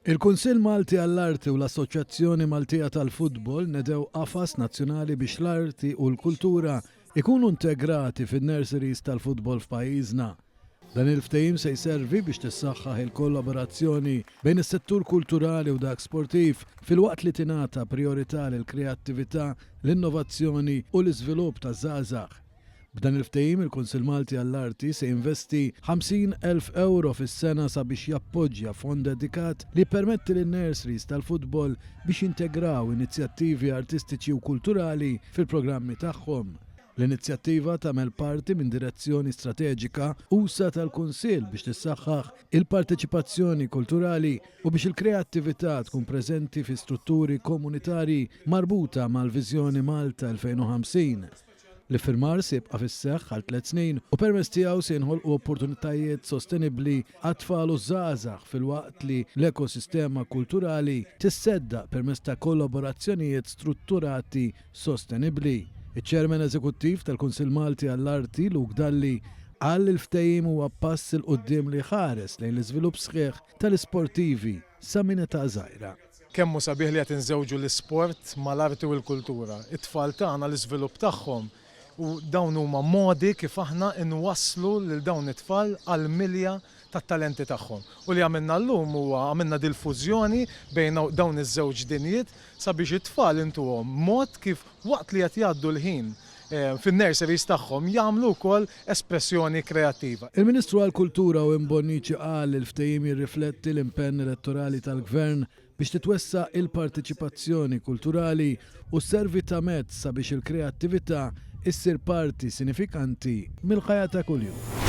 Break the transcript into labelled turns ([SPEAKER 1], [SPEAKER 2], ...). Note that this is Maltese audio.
[SPEAKER 1] Il-Kunsill Malti għall-Arti u l-Assoċjazzjoni Maltija tal-Futbol nedew qafas nazzjonali biex l-arti u l-kultura jkunu integrati fin-nurseries tal-futbol f'pajjiżna. Dan il-ftehim se jservi biex tissaħħaħ il-kollaborazzjoni bejn is-settur kulturali u dak sportiv filwaqt li tingħata prijorità lill-kreattività, l-innovazzjoni u l-iżvilupp taż-żgħażagħ. B'dan il-ftehim il-Kunsill Malti għall-Arti se jinvesti 50,000 ewro fis-sena sabiex jappoġġja fond dedikat li jippermetti lin-nurseries tal-futbol biex jintegraw inizjattivi artistiċi u kulturali fil-programmi tagħhom. L-inizjattiva tagħmel parti minn direzzjoni strateġika usa' tal-Kunsill biex tissaħħaħ il-parteċipazzjoni kulturali u biex il-kreattività tkun preżenti fi strutturi komunitarji marbuta mal-Viżjoni Malta 2050. L-iffirmar se jibqa' fis-seħħ għal tliet snin u permezz tiegħu se jinħolqu opportunitajiet sostenibbli għat-tfal u ż-żgħażagħ filwaqt li l-ekosistema kulturali tisseddaq permezz ta' kollaborazzjonijiet strutturati sostenibbli. Iċ-Chairman Eżekuttiv tal-Kunsill Malti għall-Arti, Luke Dalli, qal li l-ftehim huwa pass 'il quddiem li jħares lejn l-iżvilupp sħiħ tal-isportivi sa minn età żgħira.
[SPEAKER 2] Kemm hu sabiħ li qed inżewġu l-isport mal-arti u l-kultura. It-tfal tagħna l-iżvilupp tagħhom u dawn huma modi kif aħna nwasslu lil dawn it-tfal għall-milja tat-talenti tagħhom. U li għamilna llum huwa għamilna dil-fużjoni bejn dawn iż-żewġ dinjiet sabiex it-tfal intuhom mod kif waqt li qed jgħaddu l-ħin fin-nurseries tagħhom jagħmlu wkoll espressjoni kreattiva.
[SPEAKER 1] Il-Ministru għall-Kultura Owen Bonnici qal li l-ftehim jirrifletti l-impenn elettorali tal-Gvern biex titwessa' il-parteċipazzjoni kulturali u sservi ta' mezz sabiex il-kreattività issir parti sinifikanti mill-ħajja ta' kuljum.